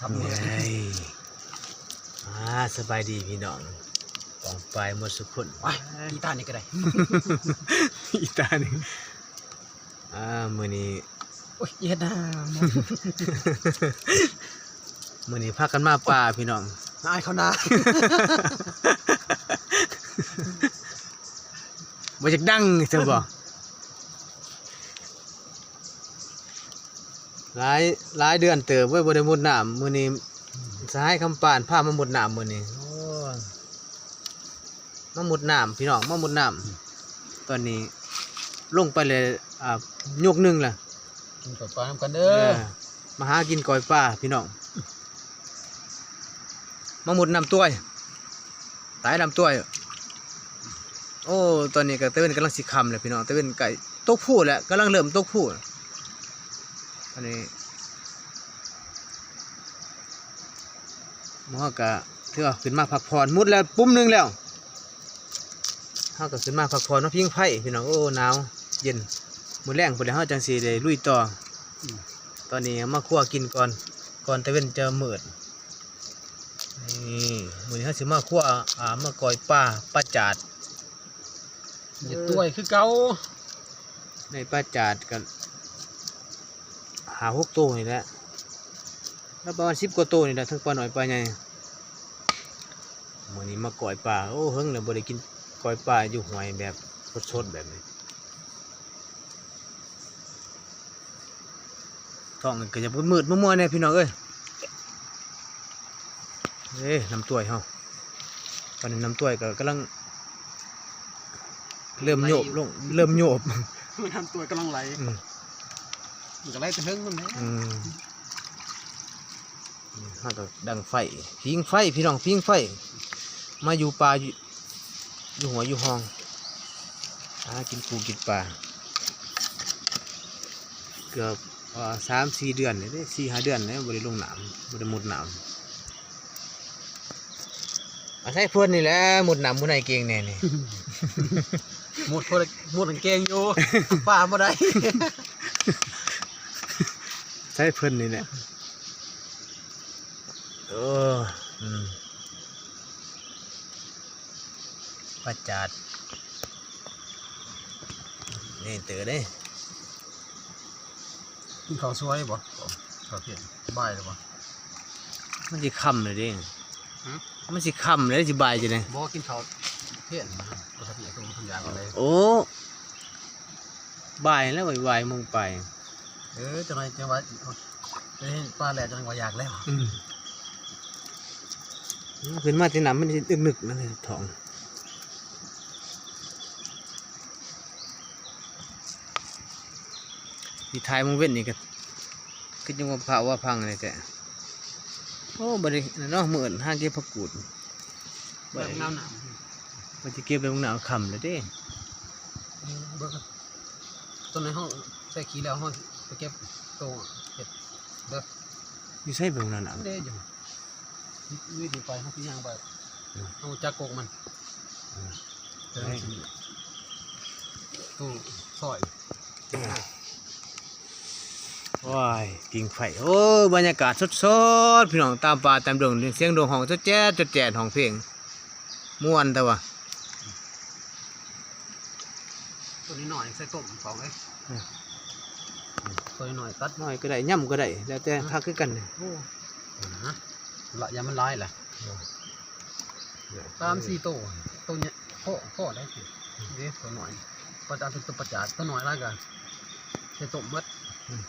ທຳເລີຍ ເອີຍ ອ່າ ສະບາຍດີພີ່ນ້ອງປ້ອງປາຍໝົດສູ່ຄົນ. ໂອ້ຍ ອີຕານີ້ກໍໄດ້ ອີຕານີ້ ອ່າ ມື້ນີ້ ໂອ້ຍ ເຮັດໜ້າ ມື້ນີ້ພາກັນມາປ່າພີ່ນ້ອງ ອາຍເຂົານາ ບໍ່ຢາກດັງຊັ້ນບໍ? ຫຼາຍ ຫຼາຍເດືອນເຕີບເວີຍ ບໍ່ໄດ້ມຸດນ້ຳ. ມື້ນີ້ສະຫາຍຄຳປານພາມາມຸດນ້ຳມື້ນີ້. ໂອ້ ມາມຸດນ້ຳພີ່ນ້ອງ ມາມຸດນ້ຳ. ຕອນນີ້ລົງໄປແລ້ວ ອ່າ ຍົກໜຶ່ງລະ ກິນເຂົ້າປານຳກັນເດີ. ເອີ ມາຫາກິນກ້ອຍປາພີ່ນ້ອງ ມາມຸດນ້ຳຕ້ວຍ ຕາຍນ້ຳຕ້ວຍ. ໂອ້ ຕອນນີ້ກໍຕາເວັນກຳລັງຊິຄ່ຳແລ້ວພີ່ນ້ອງ ຕາເວັນໃກ້ຕົກພູແລ້ວ ກຳລັງເລີ່ມຕົກພູ. ອັນນີ້ໝູ່ເຮົາກໍຖືວ່າຂຶ້ນມາພັກຜ່ອນ ມຸດແລ້ວປຸ່ມໜຶ່ງແລ້ວ ເຮົາກໍຂຶ້ນມາພັກຜ່ອນ ມາຜິງໄຟພີ່ນ້ອງ. ໂອ້ ໜາວເຢັນ ມື້ແລງພຸ້ນແຫຼະເຮົາຈັ່ງຊິໄດ້ລຸຍຕໍ່. ອືມ ຕອນນີ້ມາຄົວກິນກ່ອນ ກ່ອນຕາເວັນຈະມືດ. ນີ້ ມື້ນີ້ເຮົາຊິມາຄົວ ອ່າ ມາກ້ອຍປາ ປາຈາດ ເຮັດ ເອີ ຕ້ວຍຄືເກົ່າ. ໄດ້ປາຈາດກັນຫ້າຫົກໂຕນີ້ແຫຼະ ລະປະມານສິບກວ່າໂຕນີ້ແຫຼະ ທັງປານ້ອຍປາໃຫຍ່. ມື້ນີ້ມາກ້ອຍປາ ໂອ້ ເຫິງແລ້ວບໍ່ໄດ້ກິນກ້ອຍປາຢູ່ຫ້ວຍແບບສົດໆແບບນີ້. ທ້ອງກໍຢາກມືດໆມົວໆແດ່ພີ່ນ້ອງເອີຍ. ເອີ ນ້ຳຕ້ວຍເຮົາ ຕອນນີ້ນ້ຳຕ້ວຍກໍກຳລັງເລີ່ມໂຍບລົງ ເລີ່ມໂຍບ ນ້ຳຕ້ວຍກຳລັງໄຫຼ. ອືມ ມັນກໍໄຫຼແຕ່ເທິງພຸ້ນແຫຼະ. ອືມ ເຮົາກໍດັງໄຟ ຜິງໄຟພີ່ນ້ອງ ຜິງໄຟ ມາຢູ່ປ່າ ຢູ່ ຢູ່ຫ້ວຍຢູ່ຮ່ອງ ຫາກິນປູກິນປາ ເກືອບ ເອີ ສາມສີ່ເດືອນແລ້ວເດ້ ສີ່ຫ້າເດືອນແລ້ວ ບໍ່ໄດ້ລົງນ້ຳ ບໍ່ໄດ້ມຸດນ້ຳ. ອາໄສເພິ່ນນີ້ແຫຼະ ມຸດນ້ຳມຸດໄນເກັ່ງແດ່ນີ້ ມຸດ ມຸດກາງເກງຢູ່ ປາບໍ່ໄດ້ ໃສເພິ່ນນີ້ແຫຼະ. ເອີ ອືມ ປາຈາດ ນີ້ເຕີເດ້. ກິນເຂົ້າສວຍບໍ່? ເຂົ້າທ່ຽງ ບ່າຍແລ້ວບໍ່? ມັນຊິຄ່ຳແລ້ວເດ້. ຫື? ມັນຊິຄ່ຳແລ້ວ ຊິບ່າຍຈັ່ງໃດ? ບໍ່ ກິນເຂົ້າທ່ຽງ ບໍ່ທັນຢາກປານໃດ. ໂອ້ ບ່າຍແລ້ວ ບ່າຍໂມງປາຍ. ເອີ ຈັກໜ່ອຍຈັ່ງວ່າ ໄປເຫັນປາແລ້ວ ຈັ່ງວ່າຢາກແລ້ວ. ອືມ ຂຶ້ນມາແຕ່ນ້ຳມັນຊິນຶກໆນະ ທ້ອງ. ຊິຖ່າຍມື້ເວັນນີ້ກໍຄືຈັ່ງວ່າຟ້າວວ່າຟັ່ງນີ້ແທ້. ໂອ້ ບໍ່ໄດ້ເນາະ ມື້ອື່ນຫາເກັບຜັກກູດ ເບິ່ງໜາວໆ ວ່າຊິເກັບໄປເບິ່ງໜາວຄ່ຳແລ້ວເດ້. ເອີ ເບິ່ງ ຕອນນີ້ເຮົາໃສ່ຂີ້ແລ້ວ ເຮົາໄປເກັບໂຕເຫັດເດີ. ຢູ່ໃສເບິ່ງນັ້ນນະ? ເດ້ຢູ່ ວິທີໄປ ເຮົາຊິຍ່າງໄປ ອືມ ເຮົາຈັກກົກມັນ ອືມ ເອີ ໂຕຊອຍ ອືມ. ໂອ້ຍ ຜິງໄຟ ໂອ້ ບັນຍາກາດສົດໆ ພີ່ນ້ອງ ຕາມປ່າຕາມດົງ ສຽງນົກຮ້ອງຈອດແຈດ ຈອດແຈດ ຮ້ອງເພງ ມ່ວນແຕ່ວ່າ. ຕົວນ້ອຍໆໃສ່ຕົ້ມຂອງເອີຍ. ອືມ ຕົວນ້ອຍໆຕັດ ນ້ອຍກໍໄດ້ ຍຳກໍໄດ້ ແລ້ວແຕ່ ອືມ ຄັກຄືກັນ. ໂອ້ ນະ ລະ ຢ່າມັນຫຼາຍລະ. ໂອ້ ສາມສີ່ໂຕ ໂຕໃຫຍ່ພໍ ພໍໄດ້ ເດ້ ຕົວນ້ອຍ ປາຈາດ ຕົວປາຈາດ ຕົວນ້ອຍຫຼາຍກໍໃສ່ຕົ້ມໝົດ. ອືມ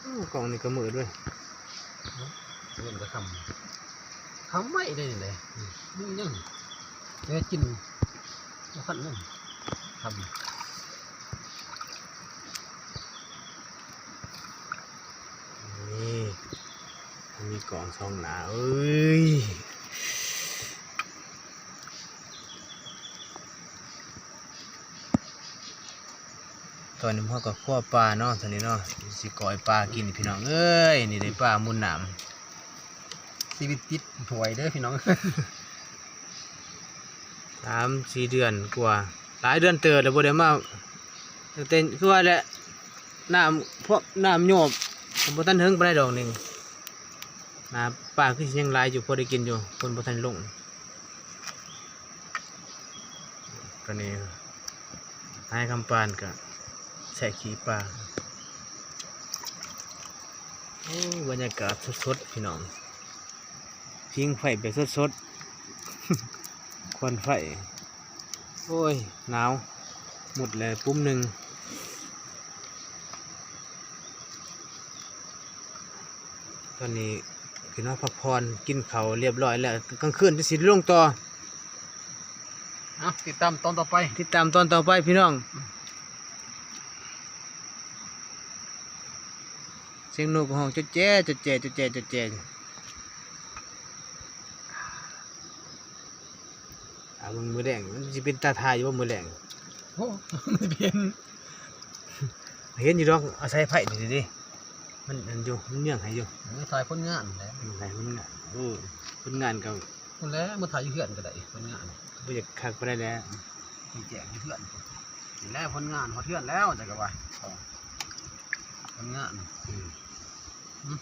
ໂອ້ ກ້ອງນີ້ກໍມືດເວີຍ ເວັນກໍຄ່ຳ ຄ່ຳໄວເດ້ນີ້ເດ້. ອືມ ມີຫຍັງ ແຕ່ກິນບໍ່ທັນນັ້ນ ຄ່ຳ. ນີ້ ມີກອງສອງໜ້າເອີຍ. ຕອນນີ້ເຮົາກໍຄົວປາເນາະ ຕອນນີ້ເນາະ ຊິກ້ອຍປາກິນພີ່ນ້ອງເອີຍ. ນີ້ໄດ້ປາມຸນນ້ຳ ຊີວິດຕິດຫ້ວຍເດີພີ່ນ້ອງ. ສາມສີ່ເດືອນກວ່າ ຫຼາຍເດືອນເຕີບແລ້ວບໍ່ໄດ້ມາ ຕັ້ງແຕ່ ຄືວ່າແຫຼະ ນ້ຳ ພວກນ້ຳໂຍບ ບໍ່ທັນເຖິງປານໃດດອກນີ້. ນາປາຄືຊິຍັງຫຼາຍຢູ່ ພໍໄດ້ກິນຢູ່ ຝົນບໍ່ທັນລົງ. ຕອນນີ້ ນາຍຄຳປານກະແຊະຂີ້ປາ. ໂອ້ ບັນຍາກາດສົດໆ ພີ່ນ້ອງ. ຜິງໄຟແບບສົດໆ ຄວັນໄຟ. ໂອ້ຍ ໜາວ ໝົດແລ້ວປຸ່ມໜຶ່ງ. ຕອນນີ້ຂຶ້ນມາພັກຜ່ອນ ກິນເຂົ້າລຽບຮ້ອຍແລ້ວ ກາງຄືນຊິລົງຕໍ່. ເອົາ ຕິດຕາມຕອນຕໍ່ໄປ ຕິດຕາມຕອນຕໍ່ໄປພີ່ນ້ອງ. ສຽງນົກຮ້ອງຈອດແຈ ຈອດແຈ ຈອດແຈ ຈອດແຈ. ເອົາເບິ່ງມື້ແລງ ມັນຊິເປັນຕາຖ່າຍຢູ່ບໍ່ມື້ແລງ? ໂອ້ ມັນຊິເປັນ ເຫັນຢູ່ດອກ ອາໄສໄຟນີ້ເດ້ ມັນອັນຢູ່ ມັນເຍືອງໃຫ້ຢູ່. ເອີ ຖ່າຍຜົນງານແຫຼະ ເອີ ຖ່າຍຜົນງານ. ໂອ້ ຜົນງານກໍ ພຸ້ນແຫຼະ ມາຖ່າຍຢູ່ເຮືອນກໍໄດ້ ຜົນງານ ບໍ່ຢາກຄັກປານໃດແຫຼະ. ແຈ້ງຢູ່ເຮືອນພຸ້ນ ນີ້ແຫຼະຜົນງານ ຮອດເຮືອນແລ້ວ ຈັກກະວ່າ ຜົນງານ. ອືມ ຫຶ